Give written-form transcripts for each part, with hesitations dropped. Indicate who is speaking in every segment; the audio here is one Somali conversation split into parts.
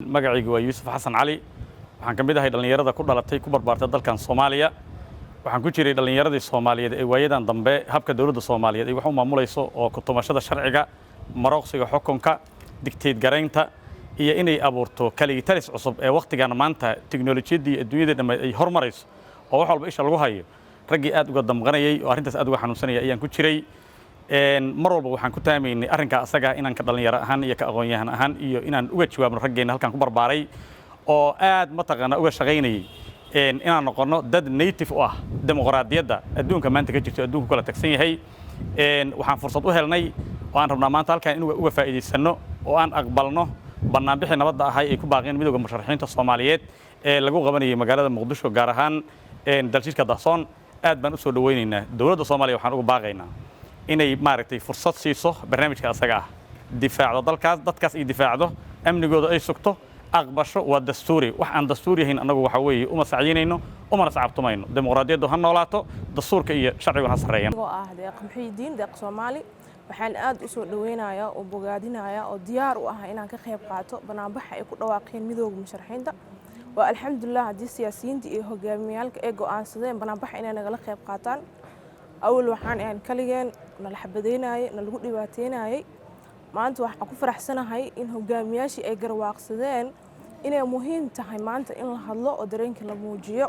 Speaker 1: Magacaygu waa Yuusuf Xasan Cali. Waxaan ka mid ahay dhallinyarada ku dhalatay, ku barbaartay dalkan Soomaaliya. Waxaan ku jiray dhallinyaradii Soomaaliyeed ee waayadan dambe habka dowladda Soomaaliyeed ay wax u maamulayso oo ku tumashada sharciga, marooqsiga xukunka, dictate garaynta iyo inay abuurto kaligii talis cusub ee wakhtigan maanta tiknoolajiyadda iyo adduunyada dhammayd ay hormarayso oo wax walba isha lagu hayo, raggii aad uga damqanayay oo arrintaas aad uga xanuunsanaya ayaan ku jiray. Mar walba waxaan ku taamaynay arrinkaa asaga inaan ka dhallinyaro ahaan iyo ka aqoon-yahan ahaan iyo inaan uga jawaabno raggeenna halkaan ku barbaaray oo aad mataqaanaa uga shaqaynayay inaan noqonno dad native u ah dimuqraadiyadda adduunka maanta ka jirto, adduunku kala tagsan yahay. Waxaan fursad u helnay oo aan rabnaa maanta halkaan in uga faa'iidaysanno oo aan aqbalno bannaanbixii nabadda ahay ay ku baaqeen Midowda Musharaxiinta Soomaaliyeed ee lagu qabanayay magaalada Muqdisho, gaar ahaan Daljirka Dahsoon. Aad baan u soo dhawaynaynaa. Dowladda Soomaaliya waxaan ugu baaqaynaa inay maaragtay fursad siiso barnaamijka asaga ah, difaacdo dalkaas, dadkaas ay difaacdo, amnigooda ay sugto, aqbasho. Waa dastuuri. Wax aan dastuuri ahayn annagu waxa weeye uma sacyinayno, umana sacabtumayno. Dimuqraadiyaddu ha noolaato, dastuurka iyo sharciguna ha sarreeyaan.
Speaker 2: Oo ah Deeq Muxiidiin Deeq Soomaali, waxaan aad u soo dhaweynayaa oo bogaadinayaa oo diyaar u ah inaan ka qayb qaato banaanbaxa ay ku dhawaaqeen Midooda Musharaxiinta. Waa alxamdulilah haddii siyaasiyiinta iyo hogaamiyaalka ay go'aansadeen banaanbaxa inay nagala qayb qaataan. Awal waxaan ahayn kaligeen, nala xabadeynayay, nalagu dhibaateynayay. Maanta waxaan ku faraxsanahay in hogaamiyaashii ay garwaaqsadeen inay muhiim tahay maanta in la hadlo oo dareenka la muujiyo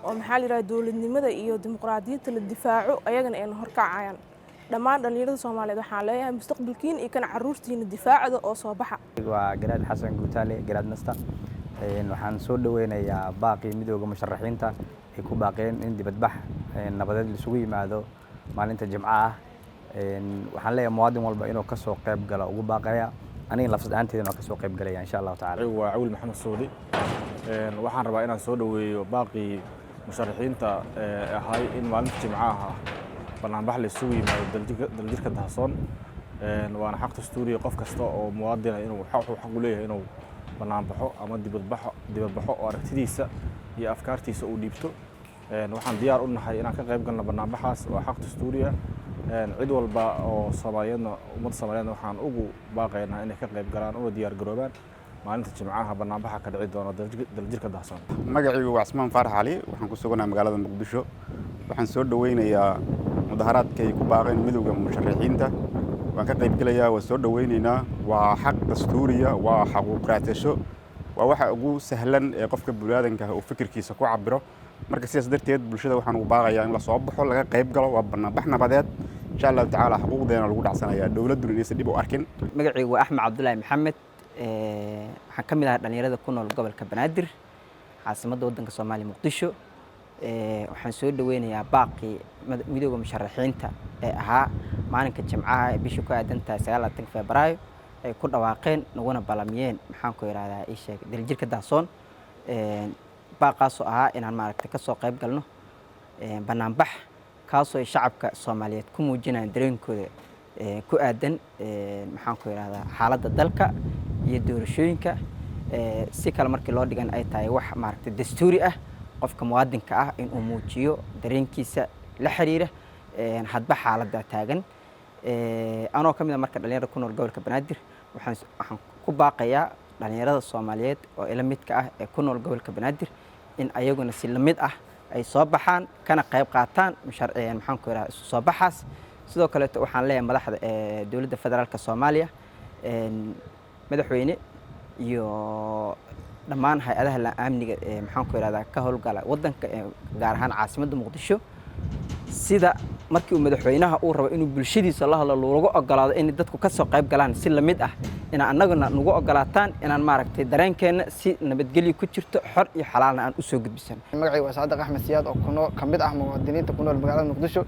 Speaker 2: oo, maxaa la yidhaha, dowladnimada iyo dimuqraadiyadda la difaaco, ayagana ayna horkacayaan. Dhammaan dhallinyarada Soomaaliyeed waxaan leeyahay: mustaqbalkiina iyo kan caruurtiina difaacda oo soo baxa.
Speaker 3: Waa Garaad Xasan Guutaale, Garaad Nasta. Waxaan soo dhaweynayaa baaqii Midooda Musharaxiinta ay ku baaqeen in dibadbax nabadeed laisugu yimaado maalinta Jimco ah. Waxaan leeyahay muwaadin walba inuu kasoo qayb galo ugu baaqaya. Aniga lafsad ahaanteedana waa kasoo qayb galaya, insha Allahu tacala.
Speaker 4: Waa Cawil Maxamed Soodi. Waxaan rabaa inaan soo dhoweeyo baaqii musharaxiinta ahay in maalinta Jimcaha banaanbax la isugu yimaado Daljirka Dahsoon. Waana xaq dastuuriya qof kasta oo muwaadina inuu wuxuu xaq u leeyahay inuu banaanbaxo ama dibadbaxo dibadbaxo oo aragtidiisa iyo afkaartiisa uu dhiibto. Waxaan diyaar u nahay inaan ka qayb galno banaanbaxaas, waa xaq dastuuriya. Cid walba oo Soomaaliyeedna, ummadda Soomaaliyeedna waxaan ugu baaqaynaa inay ka qayb galaan una diyaar garoobaan maalinta Jimcaha banaanbaxa ka dhici doona Daljirka Dahsoon.
Speaker 5: Magacaygu waa Cismaan Faarax Cali. Waxaan ku suganahay magaalada Muqdisho. Waxaan soo dhoweynayaa mudaharaadka ay ku baaqeen Midowda Musharaxiinta. Waan ka qayb gelayaa, waan soo dhoweynaynaa. Waa xaq dastuuriya, waa xaquuq raadsasho, waa waxa ugu sahlan ee qofka biniaadanka uu fikirkiisa ku cabiro. Marka sidaas darteed bulshada waxaan ugu baaqayaa in la soo baxo, laga qayb galo. Waa banaanbax nabadeed, insha Allahu tacaala, xuquuqdeena lagu dhacsanayaa, dowladduna inaysan dhib u arkin.
Speaker 6: Magacaygu waa Axmed Cabdulaahi Maxamed. Waxaan ka mid ahay dhalinyarada ku nool gobolka Banaadir, caasimadda waddanka Soomaaliya, Muqdisho. Waxaan soo dhaweynayaa baaqii Midooda Musharaxiinta ee ahaa maalinka Jimcaha ee bisha ku aadan tahay 29-ka Febraayo ay ku dhawaaqeen naguna balamiyeen, maxaan ku idhahdaa, ii sheeg, Daljirka Dahsoon. Baaqaasoo ahaa inaan maaragtay kasoo qayb galno banaanbax kaasoo ay shacabka Soomaaliyeed ku muujinayaan dareenkooda ku aadan, maxaan ku idhahdaa, xaaladda dalka iyo doorashooyinka. Si kale markii loo dhigan ay tahay wax maaragtay dastuuri ah qofka muwaadinka ah inuu muujiyo dareenkiisa la xiriira hadba xaaladda taagan. Anoo ka mid a marka dhalinyarada ku nool gobolka Banaadir, waxaan ku baaqayaa dhalinyarada Soomaaliyeed oo ila midka ah ee ku nool gobolka Banaadir in ayaguna si lamid ah ay soo baxaan kana qayb qaataan maxaan ku idhaha, isu soo baxaas. Sidoo kaleeto waxaan leeyahay madaxda dowladda federaalka Soomaaliya, madaxweyne iyo dhammaan hay-adaha amniga ee, maxaan ku ihahdaa, ka howlgala waddanka, gaar ahaan caasimadda Muqdisho, sida markii uu madaxweynaha uu rabo inuu bulshadiisa la hadlo loogu ogolaado in dadku ka soo qayb galaan, si lamid ah inaa annaguna nagu ogolaataan inaan maaragtay dareenkeenna si nabadgelyo ku jirto, xor iyo xalaalna aan usoo gudbisano.
Speaker 7: Magacayga waa Saadiq Axmed Siyaad oo ku nool, ka mid ah muwaadiniinta ku nool magaalada Muqdisho.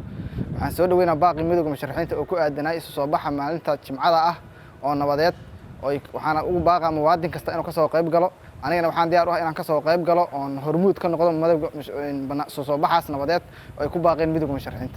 Speaker 7: Waxaan soo dhaweynaa baaqii Midowda Musharaxiinta oo ku aadanaa isu soo baxa maalinta Jimcada ah oo nabadeed oo waxaana ugu baaqaa muwaadin kasta inuu kasoo qayb galo. Anigana waxaan diyaar u ah inaan kasoo qayb galo oon hormuud ka noqdo madowga soo soo baxaas nabadeed oo ay ku baaqeen Midowda Musharaxiinta.